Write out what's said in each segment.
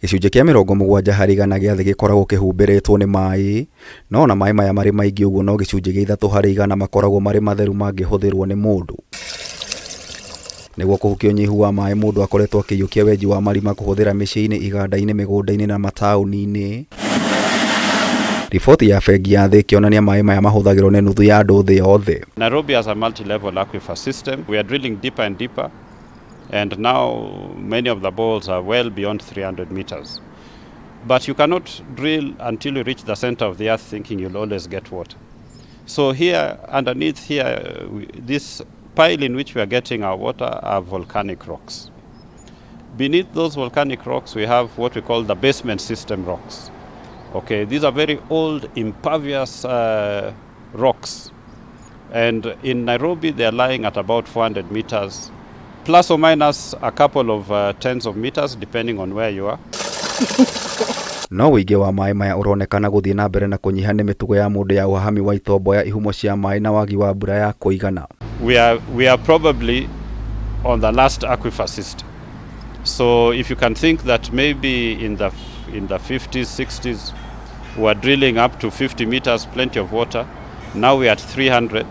Gĩcunjĩ kĩa 70% gĩa thĩ gĩkoragwo kĩhumbĩrĩtwo nĩ maĩ, no ona maĩ maya marĩ maingĩ ũguo no gĩcunjĩ gĩa 3% makoragwo marĩ matheru mangĩhũthĩrwo nĩ mũndũ. Nĩguo kũhukia ũnyihu wa maĩ mũndũ akoretwo akĩiyũkia wenji wa marima kũhũthĩra mĩciĩ-inĩ, iganda-inĩ, mĩgũnda-inĩ na mataũni-inĩ. Riboti ya bengi ya thĩ ĩkĩonania maĩ maya mahũthagĩrwo nĩ nuthu ya andũ thĩ yothe. Nairobi has a multi-level aquifer system. We are drilling deeper and deeper, and now many of the boreholes are well beyond 300 meters. But you cannot drill until you reach the center of the earth thinking you'll always get water. So here, underneath here, this pile in which we are getting our water are volcanic rocks. Beneath those volcanic rocks, we have what we call the basement system rocks. Okay, these are very old, impervious rocks. And in Nairobi, they are lying at about 400 meters, plus or minus a couple of tens of meters, depending on where you are. No ũingĩ wa maĩ maya ũronekana gũthiĩ na mbere na kũnyiha nĩ mĩtugo ya mũndũ ya ũhahami wa itomboya ihumo cia maĩ na wagi wa mbura ya kũigana. We are probably on the last aquifer system. So if you can think that maybe in the 50s, 60s, we were drilling up to 50 meters, plenty of water. Now we are at 300,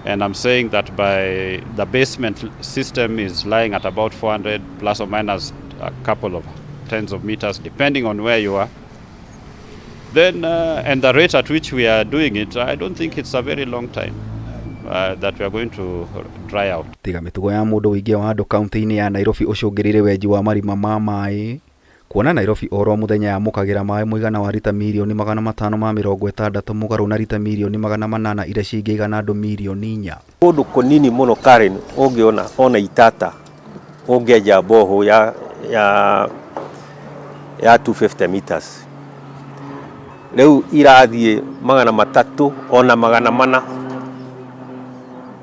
and I'm saying that by the basement system is lying at about 400 plus or minus a couple of tens of meters, depending on where you are. Then, and the rate at which we are doing it, I don't think it's a very long time that we are going to dry out. Tiga mĩtugo ya mũndũ ũingĩ wa andũ kaunti-inĩ ya Nairobi ũcũngĩrĩire wenji wa marima ma maĩ kuona Nairobi oro mũthenya yamũkagĩra maĩ mũigana wa rita 560,000,000 mũgarũ na rita 800,000 iria cingĩigana andũ 4 mirioni. Kũndũ kũnini mũno Karen ũngĩona ona Itata ũngĩenja borehole ya 250 meters rĩu irathiĩ 300 ona 400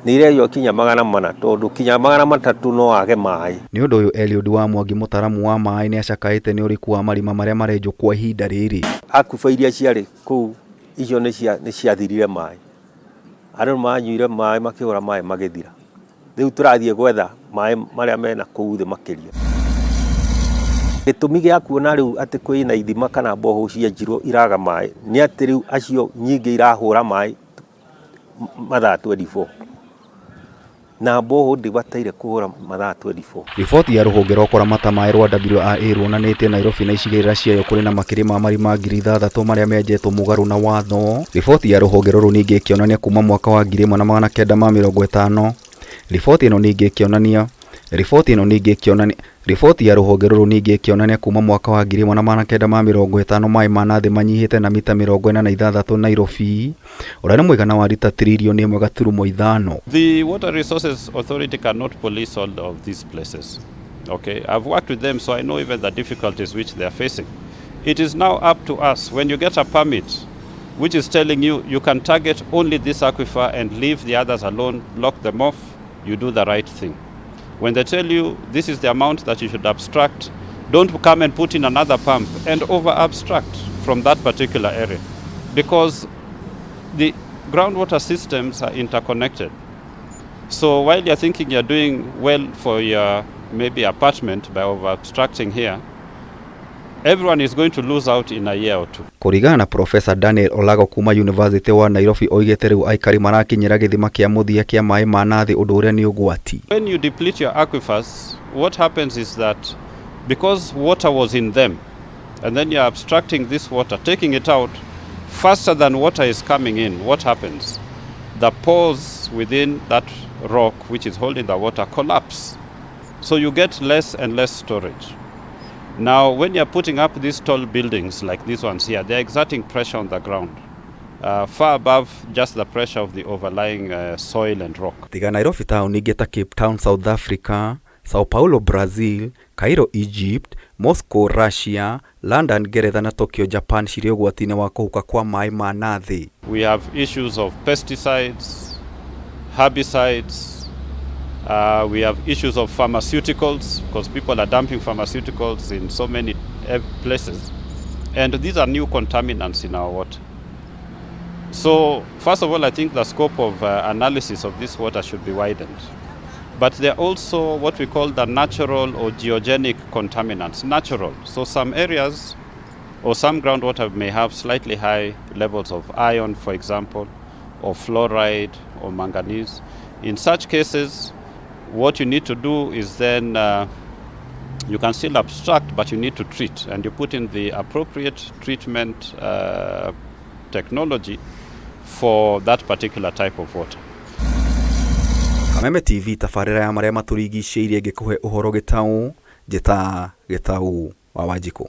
nĩ irenjwo kinya 400 tondũ kinya 300 no age maĩ. Nĩ ũndũ ũyũ Eliud wa Mwangi mũtaramu wa maĩ nĩ acakaĩte nĩ ũriku wa marima marĩa marenjwo kwa ihinda rĩrĩ. Aquifer iria ciarĩ kũu icio nĩ ciathirire maĩ, andũ manyuire maĩ makĩgũra maĩ magĩthira. Rĩu tũrathiĩ gwetha maĩ marĩa mena kũu thĩ makĩria. Gĩtũmi gĩa kuona rĩu atĩ kwĩna ithima kana borehole cienjirwo iraga maĩ nĩ atĩ rĩu acio nyingĩ irahũra maĩ mathaa 24 na borehole ndĩbataire kũhũra mathaa 24. Riboti ya rũhonge rwa kũramata maĩ rwa WRA ruonanĩtie Nairobi na icigĩrĩra ciayo kũrĩ na makĩria ma marima 6,000 marĩa menjetwo mũgarũ na watho. Riboti ya rũhonge rũrũ ningĩ ĩkĩonania kuma mwaka wa 1950 riboti ĩno ningĩ ĩkĩonania riboti ĩno ningĩ ĩkĩonania riboti ya rũhonge rũrũ ningĩ ĩkĩonania kuma mwaka wa 1950 maĩ ma na thĩ manyihĩte na mita 46 Nairobi ũrĩa nĩ mũigana wa rita 1.5 tiririoni. The Water Resources Authority cannot police all of these places. Okay, I've worked with them, so I know even the difficulties which they are facing. It is now up to us. When you get a permit, which is telling you you can target only this aquifer and leave the others alone, block them off, you do the right thing. When they tell you this is the amount that you should abstract, don't come and put in another pump and over abstract from that particular area because the groundwater systems are interconnected. So while you're thinking you're doing well for your maybe apartment by over abstracting here, everyone is going to lose out in a year or two. Kũringana na Profesa Daniel Olago kuma University wa Nairobi oigĩte rĩu aikari marakinyĩra gĩthima kĩa mũthia kĩa maĩ ma na thĩ ũndũ ũrĩa nĩ ũgwati. When you deplete your aquifers, what happens is that because water was in them, and then you're abstracting this water, taking it out faster than water is coming in, what happens? The pores within that rock, which is holding the water, collapse. So you get less and less storage. Now, when you're putting up these tall buildings like these ones here, they're exerting pressure on the ground, far above just the pressure of the overlying soil and rock. Tiga Nairobi taũni ingĩ ta Cape Town South Africa, Sao Paulo Brazil, Cairo Egypt, Moscow Russia, London Ngeretha na Tokyo Japan cirĩ ũgwati-inĩ wa kũhuka kwa maĩ ma na thĩ. We have issues of pesticides, herbicides, we have issues of pharmaceuticals because people are dumping pharmaceuticals in so many places. And these are new contaminants in our water. So, first of all, I think the scope of analysis of this water should be widened. But there are also what we call the natural or geogenic contaminants, natural. So some areas or some groundwater may have slightly high levels of iron, for example, or fluoride or manganese. In such cases, what you need to do is then you can still abstract, but you need to treat, and you put in the appropriate treatment technology for that particular type of water. Kameme TV, tabarĩra ya marĩa matũrigicĩirie, ngĩkũhe ũhoro gĩtaũ, njĩta Gĩtaũ wa Wanjikũ.